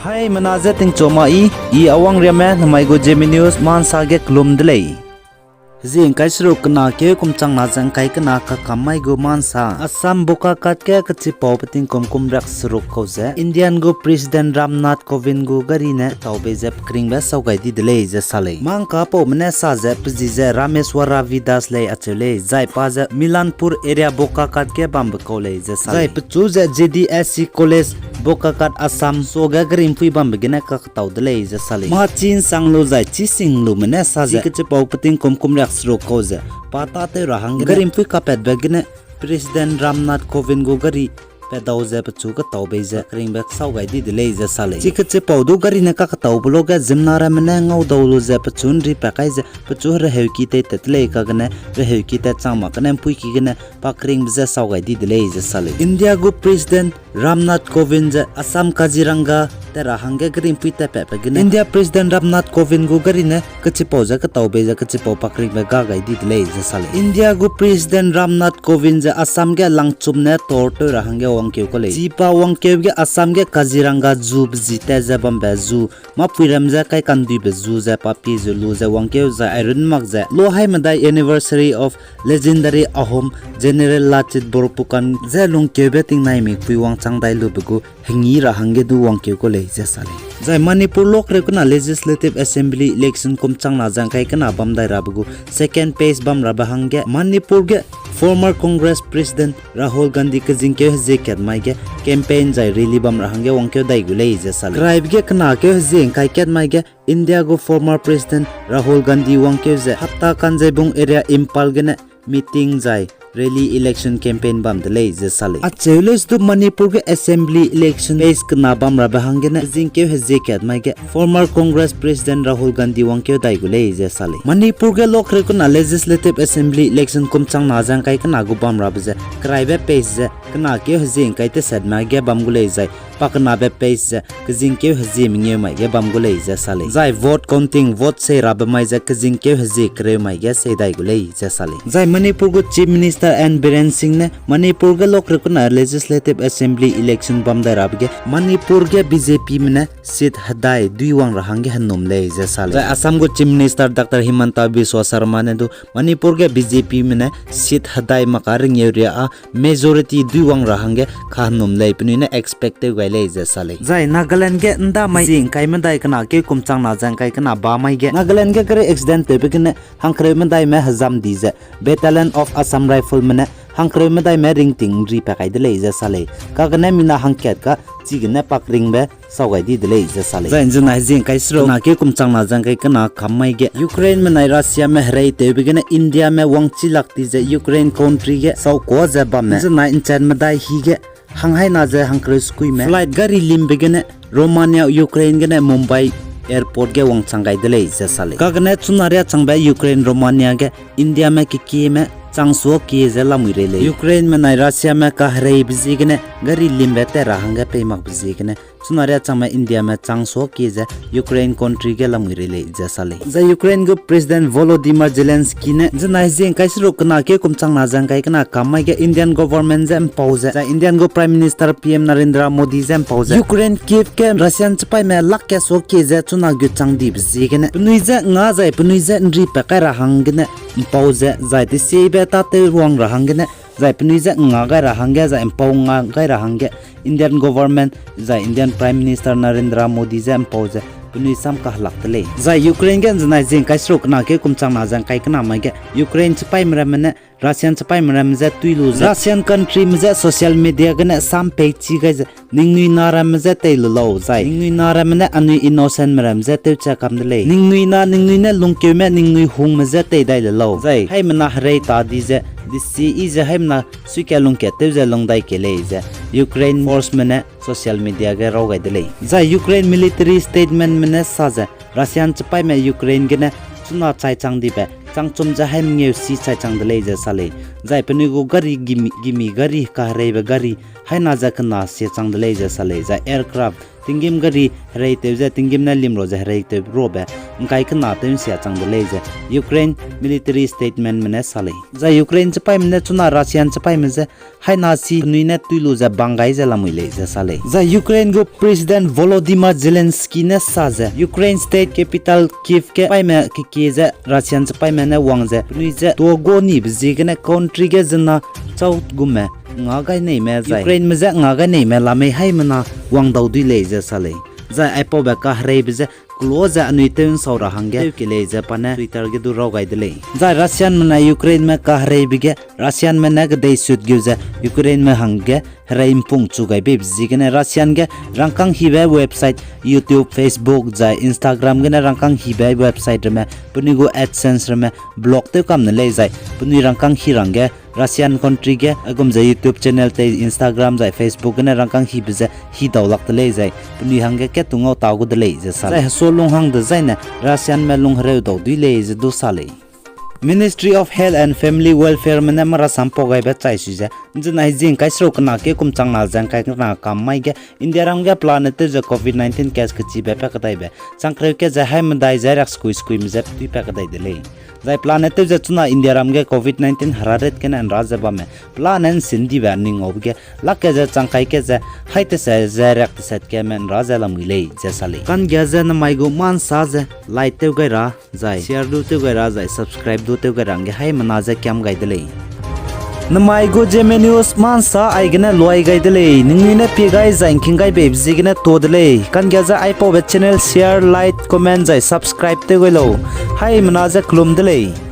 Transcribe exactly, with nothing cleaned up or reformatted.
Haimena je tingchu ma i, i Awangriamme, namai gu Zeme News ma nsa ge kelum de lei. Zie ngkai seruk kena keu kum changna ze ngkai kena kakam mai gu ma nsa. Assam Bokakat ge kechipau pe tingkum kum riak seruk kau ze Indian gu President Ram Nath Kovind gu gari ne taubei ze pekringbe sau gai di de lei ze sa lei. Mangkapaume ne sa ze pe zi ze Rameswara V Das lei acheu lei, zai pa ze Milanpur area Bokakat ge bambe kau lei ze sa lei. Zai pechu ze J D S C College Bokakat Assam suage gari mpui bambe gene kaketau de lei ze sa lei. Mâ chî nsang lu zai chî sing lume ne sa ze kechipau pe tingkum kum riak seruk kau ze pa tâtew ra hangge gari mpui kapatbe gene President Ram Nath Kovind gu gari pat dau ze pechu ketaubei ze pekringbe sau gai di de lei ze sa lei. Chi kechipau du gari ne kaketaube luage ziemmena ramme ne ngaudau lu ze pechu nri pat kai ze pechu reheuki tei tat lei, kagene reheuki tat chang mak gene mpuiki gene pekringbe je sau gai di de lei ze sa lei. India gu President Ram Nath Kovind ze Assam Kaziranga tat ra hangge gari mpui tat patbe gene India President Ram Nath Kovind gu gari ne kechipau ze ketaubei ze kechipau pekringbe ga gai di de lei ze sa lei. India gu President Ram Nath Kovind ze Assam ge langchum ne tor tew ra hangge wangkeu kau lei. Chipa wangkeu ge Assam ge Kaziranga zoo be zi tat ze bambe zoo, mâpui ram ze kaikanduibe zoo ze pa pie ze lu ze wangkeu zai airun mak ze lo hai medai anniversary of legendary Ahom General Lachit Borphukan ze lungkeube tingnai mikpui wangchang dai lube gu hengi ra hangge du wangkeu kau lei ze sa lei. Zai Manipur lokreu kena Legislative Assembly election kum changna ze ngkai kena bam dai rabe gu second phase bam rabe hangge Manipur ge former Congress President Rahul Gandhi kezingkeu hezie kat mai ge campaign zai rally bam ra hangge wangkeu dai gu lei ze sa lei. Keraibe ge kena keu hezie ngkai kat mai ge India gu former President Rahul Gandhi wangkeu ze Hapta Kanjeibung area Imphal gene meeting zai rally election campaign bam de lei ze sa lei. Acheu leuse du Manipur ge assembly election phase kena bam rabe hanggene kezingkeu hezie kat mai ge former Congress President Rahul Gandhi wangkeu dai gu lei ze sa lei. Manipur ge lokreu kena Legislative Assembly election kum changna ze ngkai kena gu bam rabe ze keraibe phase ze kena keu hezie ngkai teset mai ge bam gu lei zai pakenabe phase ze kezingkeu hezie mengeu mai ge bam gu lei ze sa lei. Zai vote counting, vote sei rabe mai ze kezingkeu hezie kereu mai ge sei dai gu lei ze sa lei. Zai Manipur gu Chief Minister N Biren Singh ne Manipur ge lokreu kena Legislative Assembly election bam dai rabe ge Manipur ge B J P me ne seat hedai dui wang ra hangge henum lei ze sa lei. Zai Assam gu Chief Minister Doctor Himanta Biswa Sarma ne du Manipur ge B J P me ne seat hedai maka ringeu ria â majority dui wang ra hangge kahenum lei penui ne expect tew gai lei ze sa lei. Zai Nagaland ge ndamai zie ngkai medai kena keu kum changna ze ngkai kena ba mai ge Nagaland ge gari accident tewbe gene hangkereu medaime hezam di ze Battalion of Assam Rifle me ne hangkereu medaime ringting nri pa kai de lei ze sa lei. Kagene mina hangkat ga chigene pakringbe sau gai di de lei ze sa lei. Zai nzenai zie ngkai seruk kena keu kum changna ze ngkai kena kam mai ge Ukraine menai Russia me herei tewbe gene India me wangchi lak di ze Ukraine country ge saukua ze bamme nzenai nchat medai hi ge hanghaina ze hangkereu sekuime flight gari limbe gene Romania Ukraine gene Mumbai airport ge wangchang gai de lei ze sa lei. Kagene chuna riachangbe Ukraine Romania ge India me kekieme chang suakie ze lamui rei lei. Ukraine menai Russia me kahereibe ziegene gari limbe tat ra hangge pei makbe ziegene chuna riachangme India me chang suakie ze Ukraine country ge lamui rei lei ze sa lei. Zai Ukraine gu President Volodymyr Zelensky ne nzenai zie ngkai seruk kena keu kum changna ze ngkai kena kam mai ge Indian government je mpau ze zai Indian gu Prime Minister P M Narendra Modi je mpau ze Ukraine Kyiv ge Russian chipaîme lak ke suakie ze chuna gut chang dibe ziegene penui je nga zai penui je nri pa kai ra hanggene mpau ze zai tesiebe tâtew ruang ra hanggene zai penui je nga gai ra hangge zai mpau nga gai ra hangge Indian government zai Indian Prime Minister Narendra Modi je mpau ze penui sam kahelak de lei. Zai Ukraine ge nzenai zie ngkai seruk kena keu kum changna ze ngkai kena mai ge Ukraine chipaîme ramme ne Russian chipaîme ramme je tui lu ze Russian country me je social media gene sam pei chi gai ze ningnui na ramme je tei lu lau zai ningnui na ramme ne anui innocent me ramme je tewcha kam de lei. Ningnui na ningnui ne lungkeume ningnui hungme je tei dai le lau zai haimena herei ta di ze desi i ze haimena suikat lungkat tew ze lungdai ke lei ze Ukraine force me ne social media ge raw gai de lei. Zai Ukraine military statement me ne sa ze Russian chipaîme Ukraine gene chuna chai chang dibe changchum ze hai mengeu si chai chang de lei ze sa lei. Zai penui gu gari gimi, gimi gari kahereibe gari haina ze kena sie chang de lei ze sa lei. Zai aircraft tinggîm gari hereitew ze tinggîm ne limro ze hereitew rabe ’ngkai kena tew ’nsia chang de lei ze Ukraine military statementme ne sa lei. Zai Ukraine chipaîme ne chuna Russian chipaîme je haina si penui ne tui lu ze bang gai ze lamui lei ze sa lei. Zai Ukraine gu President Volodymyr Zelensky ne sa ze Ukraine state capital Kyiv ge paîme kekie ze Russian chipaîme ne wang ze penui je tuagua nibe ziegene country ge zena chau gume nga gai neime zai Ukraineme je nga gai neime lamei haimena wang dau dui lei ze sa lei. Zai aipaube kahereibe je kelo ze anui tew ’nsau ra hangge tew ke lei ze pa ne Twitter ge du raw gai de lei. Zai Russianme ne Ukraineme kahereibe ge Russianme ne kedeisut geu ze Ukraineme hangge herei ’mpung chu gai beibe ziegene Russian ge rangkâng hibe website, YouTube, Facebook zai Instagram gene rangkâng hibe website ramme penui gu AdSense ramme block tew kam ne lei zai penui rangkâng hi rangge Russian country ge aigum ze YouTube channel tei Instagram zai Facebook gene rangkâng hibe ze hi dau lak de lei zai penui hangge kat tu ngau ta gu de lei ze sa lei. Zai hesua lung hang dezaine Russianme lung hereu dau dui lei ze du sa lei. Ministry of Health and Family Welfareme ne marasampau gaibe chai sui ze, ’nzenai zing ’ngkai seruk kena ke kum chang na ze ’ngkai kena kam mai ge Indiaram ge pelane tew ze Covid nineteen case kechibe pa kedaibe chang kereu ke ze haimedai ze riak sekui sekuime je petui pa kedai de lei. Zai pelane tew ze chuna Indiaram ge Covid nineteen heraret gene ’nra ze bamme pelane ’nsindibe ning ngaube ge lak ke ze chang kai ke ze hai tese ze riak teset keme ’nra ze lamui lei ze sa lei. Kanggia ze namai gu ma'nsa ze like tew gai ra, zai share du tew gai ra, zai subscribe du tew gai ra hangge haimena ze kiam gai de lei. Namai gu Zeme News ma'nsa aigene luai gai de lei. Ningnui ne pie gai zai ’ngking gai beibe ziegene tuâ de lei. Kanggia ze aipaube channel share, like, comment zai subscribe tew gai lau. Haimena ze kelum de lei.